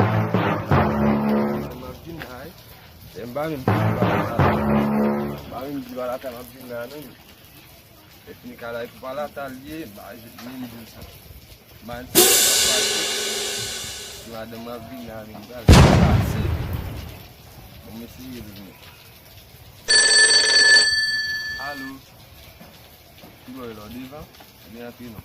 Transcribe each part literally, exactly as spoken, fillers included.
M ap vin la, wi. E m pa menm di Balata. M pa menm di Balata m ap vin la, non. E fini kalay pou Balata l ye, m pa jwenn menm di l sa. M al di l sa pase. Si madanm m ap vin la, men m pral pase. Bon, m eseye vini. Alo. Ki bò e la w devan? Vin antre non.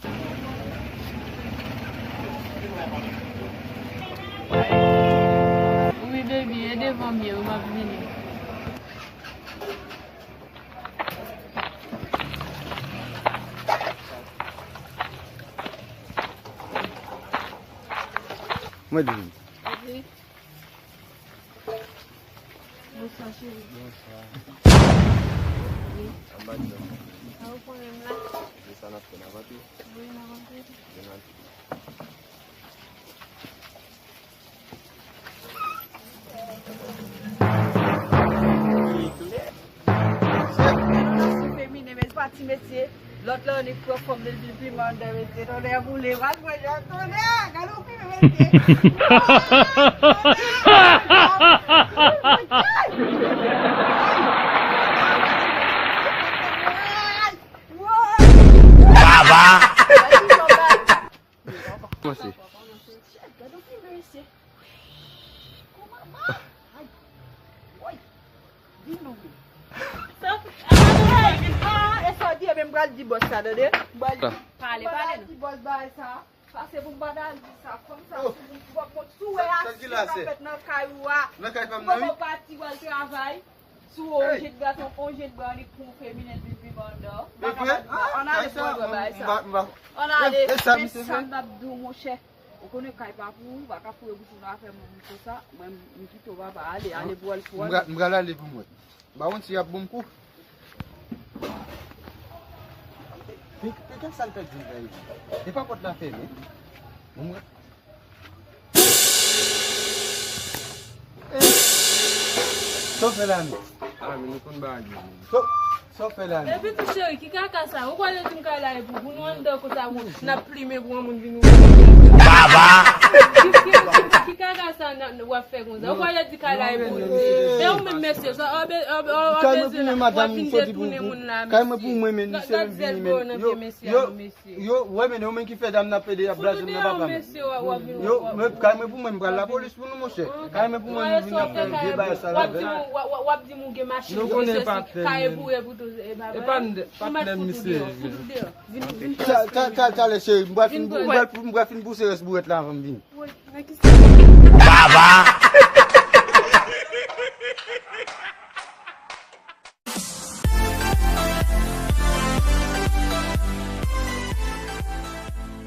Wi, baby, e devan m ye, wi, m ap vini. Mwen di. Wi. Bonswa, cheri. Bonswa. Wi. Anba di non. A ou konnen m la? Se sa n ap fè, n ap antre? Wi, n ap antre. Vin antre. Gade yon nasyon feminen, men li pa ti mesye. Lòt la annik pran fanm li, li vin plimen anndan, mesye. Tonnè boule, pral pran jan, tonnè, gade yon plimen, mesye. Baba! Kòmanse. Gade yon plimen, mesye. Kòman, ay, woy. Vin non, vin. Sa, ah, e sa w di, ebyen, m pral di bòs la, tande? M pral di. Pale, pale non. M pral di bòs bagay sa. Pase pou m pa t al di sa. Fanm sa, si w, si w wè aksyon k ap fèt nan kay ou a, ou poko pati w al travay. Si w on jèn gason, on jèn bwa, li pran feminen, li vin anndan. M pa kapab di sa. Ann ale pou w wè bagay sa. Ann ale, men sa m t ap di w, monchè. Ou konnen kay pa pou ou, ou pa ka foure bouch ou nan afè moun konsa. Mwen, m kite w papa, ale, ale pou w al pou w al. M pral ale pou mwen. M pa konn si y ap ban m kou. Pika sa l pèdi l la, e pa pòt la fèmen. Bon, mwen. Sa w fè la menm? Ah, men nou konn bagay yo. Sa w fè la menm? Epi tou cheri, ki kaka sa? Ou kwè lè di m kay la e pou, pou nou anndan konsa, pou n ap plimen pou yon moun vin ouvè. Baba! Ki, ki, ki, ki kaka sa w ap fè konsa? Ou kwè lè di kay la e pou nou? E ou menm mesye, sa w bezwen, w ap vin detounen moun la, mesye. Kay mwen pou mwen, men li se menm vini, men. Yo, yo, yo, wè, men yo menm ki fè dam nan pede, y ap blaze m nan papa m. Yo, men kay mwen pou mwen, m pral lapolis pou nou, monchè. Kay mwen pou mwen, nou vin ap fè vye bagay sa la avè m. W ap di m ou gen machin, mesye, se kay e boure pou tou, e bagay. E pa n, pa t nèm misye. Talè, cheri, m pral fin, m pral, m pral fin pouse rès bourèt la avan m vini. Baba!